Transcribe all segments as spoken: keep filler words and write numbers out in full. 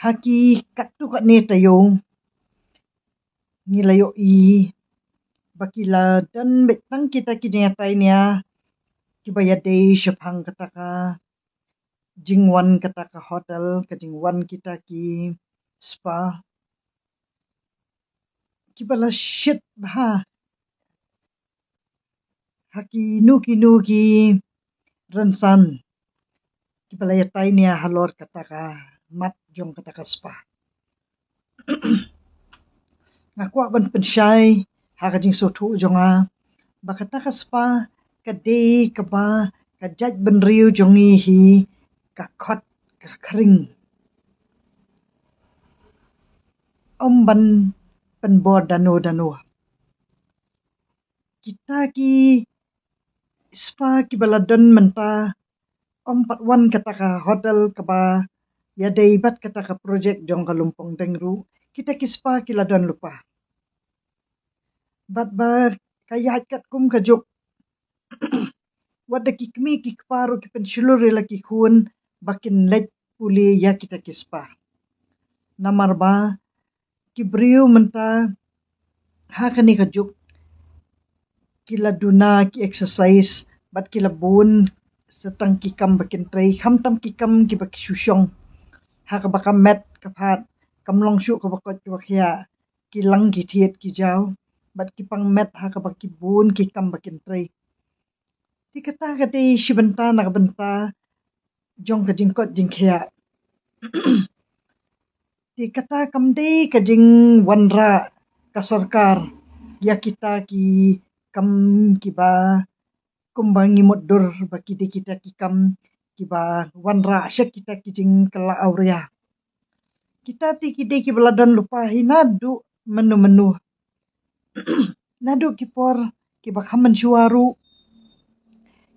Ha ki katto katne taïew ngi la ïohi ba ki la don beit tang kita ki jingïatai nia kiba ïadei shaphang kata ka jingwan kata ka hotel, ka jingwan kita ki spa kiba la shit bha ha kino kino ki rynsan kiba la ïatai nia halor kata ka mat jong kata ka spa. Nga kwah ban pynshai ha ka jingsngewthuh jong nga ba kata ka spa ka dei kaba ka jaitbynriew jong ngi hi ka khot ka khring. Ym ban pynbor dano dano. Kita ki spa kiba la don mynta ym pat wan kata ka hotel kaba ïadei bad kata ka projek jong ka Lumpong Deng ruh, kita ki spa ki la don lypa. Bad ba ka ïaid katkum ka juk wat da ki kmie ki kpa ruh ki pynshlur ïa la ki khun ba kin leit pule ïa kita ki spa. Namar ba ki briew mynta ha kane ka juk ki la duna ki exercise bad ki la bun sa tang ki kam ba kin trei, khamtam ki kam kiba ki shu shong. Ha kaba ka met ka phad kam long shuh kaba koit kaba khiah, ki lang ki thied ki jaw bad ki pang met ha kaba ki bun ki kam ba kin trei. Te kata ka dei shi bynta na ka bynta jong ka jingkoit jingkhiah. Te kata kam dei ka jingwanrah ka sorkar ïa kita ki kam kiba kumba ngi mutdur ba ki dei kita ki kam kiba wanrah sha kita ki jingkylla awria. Kita te ki dei kiba la don lypa hi naduh mynno mynno. Naduh ki por kiba kham mynshuwa ruh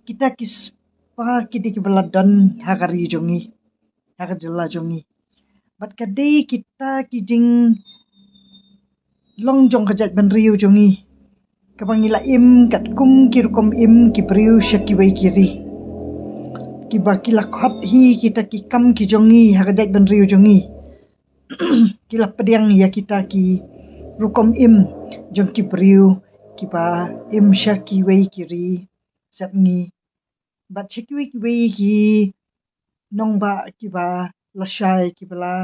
kita ki spa ki dei kiba la don ha ka ri jong ngi, ha ka jylla jong ngi. Bad ka dei kita ki jinglong jong ka jaitbynriew jong ngi kaba ngi la im katkum ki rukom im ki briew sha kiwei ki ri. Kiba ki la khot hi kita ki kam ki jong ngi ha ka jaitbynriew jong ngi. Ki la pdiang ïa kita ki rukom im jong ki briew kiba im sha kiwei ki ri sep ngi bad sha kiwei kiwei ki nongbah kiba lashai kiba la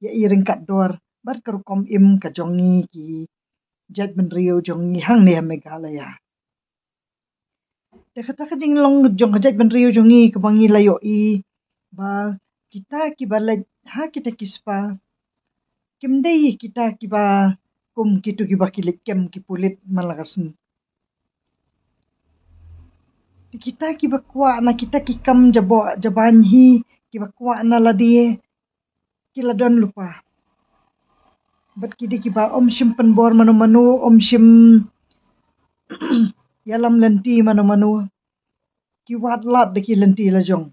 ïa i ryngkat dor bad ka rukom im ka jong ngi ki jaitbynriew jong ngi hangne ha Meghalaya. Te kata ka jinglong jong ka jaitbynriew jong ngi kaba ngi la ïohi ba kita kiba leit ha kita ki spa kim dei kita kiba kum kito kiba ki leit kem ki pulit man la ka sngi. Te kita kiba kwah na kita ki kam jaboh jaban hi kiba kwah na lade ki la don lypa. Bad ki dei kiba ym shym pynbor mano mano, ym shym ïalam lynti mano mano. Ki wad lad da ki lynti la jong.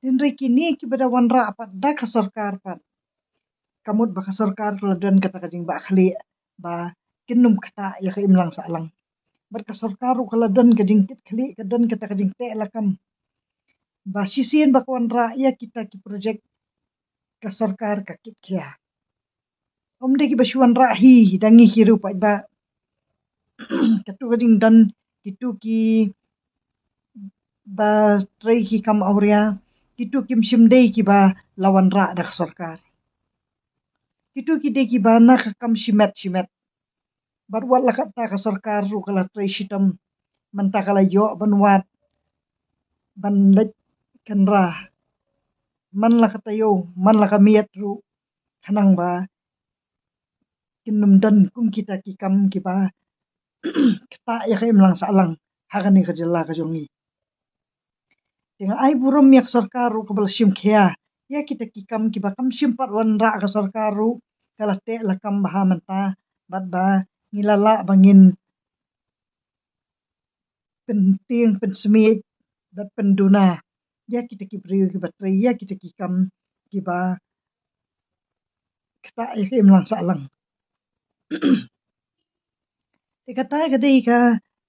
Hynrei kine kiba da wanrah pat da ka sorkar pat. Ka mut ba ka sorkar ka la don kata ka jingbah khlieh ba kin ym ktah ïa ka imlang sahlang. Bad ka sorkar ruh ka la don ka jingkit khlieh, ka don kata ka jingteh lakam ba shisien ba ka wanrah ïa kita ki projek ka sorkar ka kit khia. Ym dei kiba shu wanrah hi da ngi ki ruh pat ba katu ka jingdon kitu kiba trei ki kam awria, kitu kim shym dei kiba la wanrah da ka sorkar. Kitu ki dei kiba na ka kam shimet shimet. Bad wat la katta ka sorkar ruh ka la trei shitom, mynta ka la ïoh ban wad ban leit kynrah man la ka taïew man la ka miet ruh, khnang ba kin ym don kum kita ki kam kiba ktah ïa ka imlang sahlang ha kane ka jylla ka jong ngi. Te nga ai burom ïa ka sorkar ruh kaba la shim khia ïa kita ki kam kiba kam shym pat wanrah ka sorkar ruh, ka la teh lakam bha mynta bad ba ngi la lah ba ngin pyntieng pynsmit bad pynduna ïa kita ki briew kiba trei ïa kita ki kam kiba ktah ïa ka imlang sahlang. Te kata ka dei ka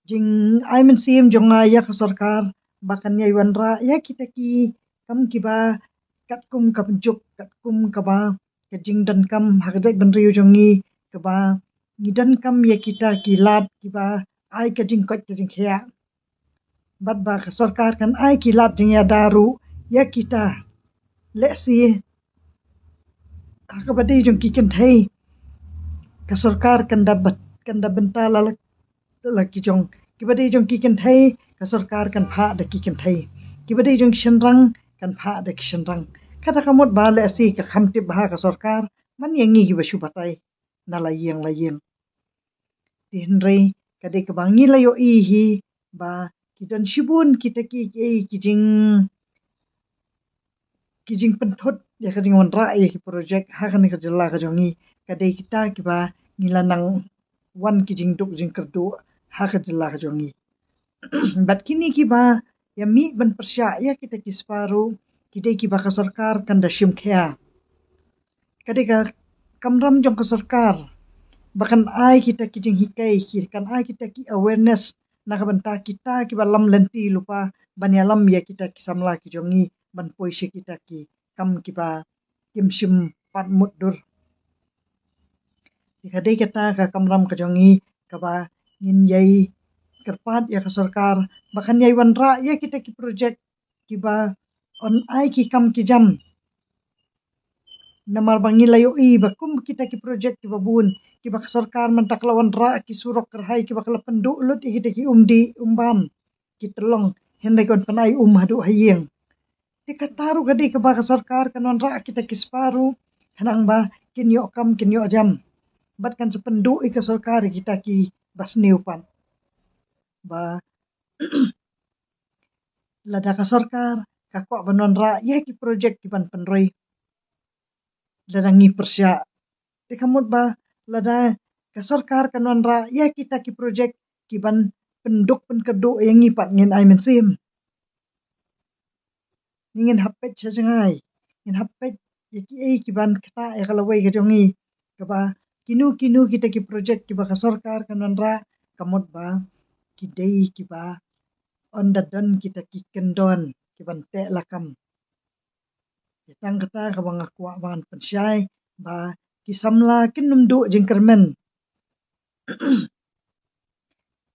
jingai mynsiem jong nga ïa ka sorkar ba kan ïai wanrah ïa kita ki kam kiba katkum ka pynjuk katkum kaba ka jingdonkam ha ka jaitbynriew jong ngi, kaba ngi donkam ïa kita ki lad kiba ai ka jingkoit ka jingkhiah. Bad ba ka sorkar kan ai ki lad jingïada ruh ïa kita. Lehse ha kaba dei jong ki kynthei, ka sorkar kan da bat-, kan da bynta la la ki jong. Kiba dei jong ki kynthei, ka sorkar kan phah da ki kynthei. Kiba dei jong ki shynrang, kan phah da ki shynrang. Kata ka mut ba lehse ka kham tip bha ka sorkar man ïa ngi kiba shu batai na la ïing la ïing. Te hynrei ka dei kaba ngi la ïohi hi ba ki don shibun kita ki, ki, ki jing ki jingpynthut ïa ka jingwanrah ïa ki projek ha kane ka jylla ka jong ngi. Ka dei kita kiba ngi la nang wan ki jingduk jingkyrduh ha ka jylla ka jong ngi. Bad kine kiba ïa mih ban pyrshah ïa kita ki spah ruh, ki dei kiba ka sorkar kan da shim khia. Ka dei ka kamram jong ka sorkar ba kan ai kita ki jinghikai, ki kan ai kita ki awareness na ka bynta kita kiba lam lynti lypa ban ïalam ïa kita ki samla ki jong ngi ban poi sha kita ki kam kiba kim shym pat mutdur. Te ka dei kata ka kamram ka jong ngi kaba ngin ïai kyrpad ïa ka sorkar ba kan ïai wanrah ïa kita ki projek kiba yn ai ki kam ki jam. Namar ba ngi la ïohi ba kum kita ki projek kiba bun, kiba ka sorkar mynta ka la wanrah ki surok kyrhai kiba ka la pynduh lut ïa kita ki umdih umbam, ki tyllong, hynrei kan pynai um haduh ha ïing. Te kata ruh ka dei kaba ka sorkar kan wanrah kita ki spah ruh khnang ba kin ïoh kam kin ïoh jam. Bad kan sa pynduh ïa ka sorkar ïa kita kiba sniew pat. Ba lada ka sorkar ka kwah ban wanrah ïa ki projek kiban pynroi, lada ngi pyrshah. Te ka mut ba lada ka sorkar kan wanrah ïa kita ki projek kiban pynduk pynkyrduh ïa ngi pat, ngin ai mynsiem. Ngin hap peit sha jngai, ngin hap peit ïa kiei kiban ktah ïa ka lawei ka jong ngi. Kaba kino kino kita ki projek kiba ka sorkar kan wanrah, ka mut ba ki dei kiba yn da don kita ki kyndon kiban teh lakam. Te tang kata kaba nga kwah ban pynshai ba ki samla kin ym duh jingkyrmen.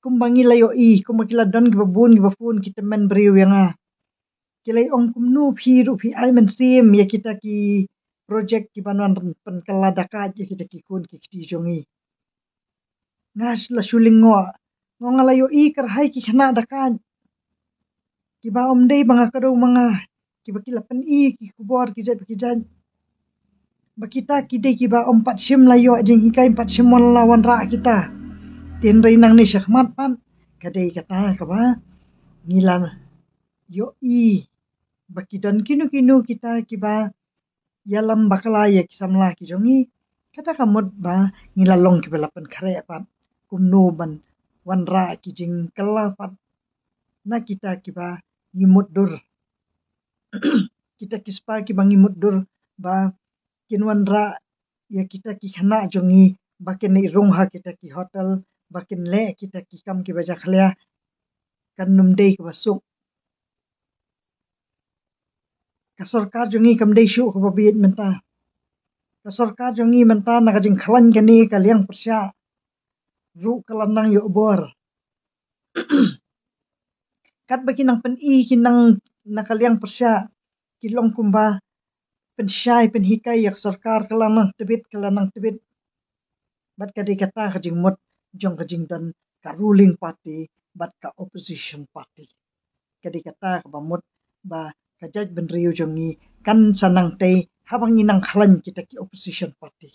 Kumba ngi la ïohi, kumba ki la don kiba bun kiba phone, ki tymmen briew ïa nga. Ki la ong kumno phi ruh phi ai mynsiem ïa kita ki projek kiban wan pynkylla dakait ïa kita ki khun ki kti jong ngi. Nga la shu lyngngoh. Nga ong nga la ïohi kyrhai ki khynnah dakait kiba ym dei ba nga kdew ma nga, kiba ki la pyni ki khubor ki jait ba ki jait. Ba kita ki dei kiba ym pat shym la ïoh jinghikai, ym pat shym wan la wanrah kita. Te hynrei nangne shakhmat pat ka dei kata kaba ngi la ïohi ba ki don kino kino kita kiba ïalam bakla ïa ki samla ki jong ngi. Kata ka mut ba ngi la long kiba la pynkhreh pat kumno ban wanrah ki jingkylla pat na kita kiba ngi mutdur. Kita ki spah kiba ngi mutdur ba kin wanrah ïa kita ki khynnah jong ngi ba kin ïa rung ha kita ki hotel, ba kin leh kita ki kam kiba jakhlia, kan ym dei kaba suk. Ka sorkar jong ngi kam dei shuh kaba bieit mynta. Ka sorkar jong ngi mynta na ka jingkhlaiñ kane ka liang pyrshah ruh ka la nang ïoh bor. Katba ki nang pyni ki nang na ka liang pyrshah, ki long kumba pynshai pynhikai ïa ka sorkar, ka la nang tbit, ka la nang tbit. Bad ka dei kata ka jingmut jong ka jingdon ka ruling party bad ka opposition party. Ka dei kata kaba mut ba ka jaitbynriew jong ngi kan sa nang tei haba ngi nang khlaiñ kita ki opposition party.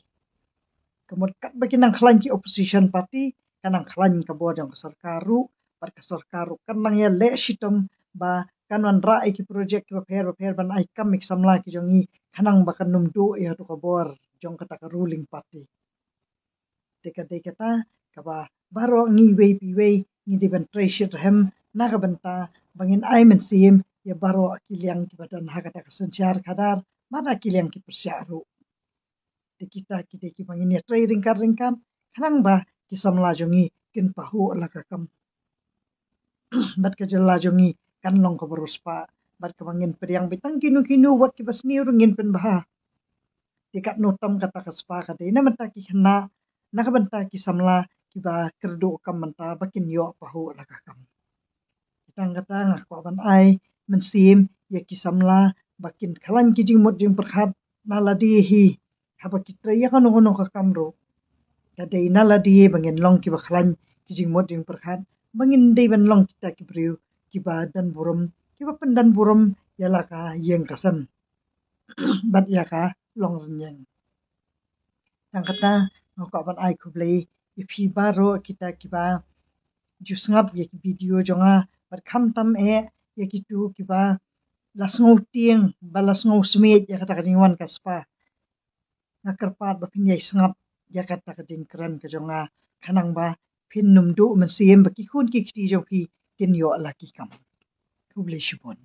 Ka mut katba ki nang khlaiñ ki opposition party, ka nang khlaiñ ka bor jong ka sorkar ruh, bad ka sorkar ruh kan nang ïaleh shitom ba kan wanrah ïa ki projek kiba pher ba pher ban ai kam ïa ki samla ki jong ngi, khnang ba kan ym duh ïa tu ka bor jong kata ka ruling party. Te ka dei kata kaba baroh ngi iwei pa iwei ngi dei ban trei shitrhem na ka bynta ba ngin ai mynsiem ïa baroh ki liang kiba don ha kata ka synshar khadar, bad ha ki liang ki pyrshah ruh. Te kita ki dei kiba ngin ïa trei ryngkat ryngkat khnang ba ki samla jong ngi kin pahuh la ka kam. Bad ka jylla jong ngi kan long kaba riewspah, bad kaba ngin pdiang beit tang kino kino wat kiba sniew ruh ngin pynbha. Te katno tam kata ka spah ka dei na ka bynta ki khynnah, na ka bynta ki samla kiba kyrduh kam mynta ba kin ïoh pahuh la ka kam. Tang kata nga kwah ban ai mynsiem ïa ki samla ba kin khlaiñ ki jingmut jingpyrkhat na lade hi, haba ki trei ïa kano kano ka kam ruh. Ka dei na lade ba ngin long kiba khlaiñ ki jingmut jingpyrkhat, ba ngin dei ban long kita ki briew kiba don burom, kiba pyndon burom ïa la ka ïing ka sem bad ïa ka long rynïeng. Tang kata nga kwah ban ai khublei ïa phi baroh kita kiba ju sngap ïa ki video jong nga, bad khamtam eh ïa kitu kiba la sngew tieng, ba la sngew smiej ïa kata ka jingwan ka spah. Nga kyrpad ba phin ïai sngap ïa kata ka jingkren ka jong nga, khnang ba phin nym duh mynsiem ba ki khun ki kti jong phi kin ïoh la ki kam. Khublei shibun.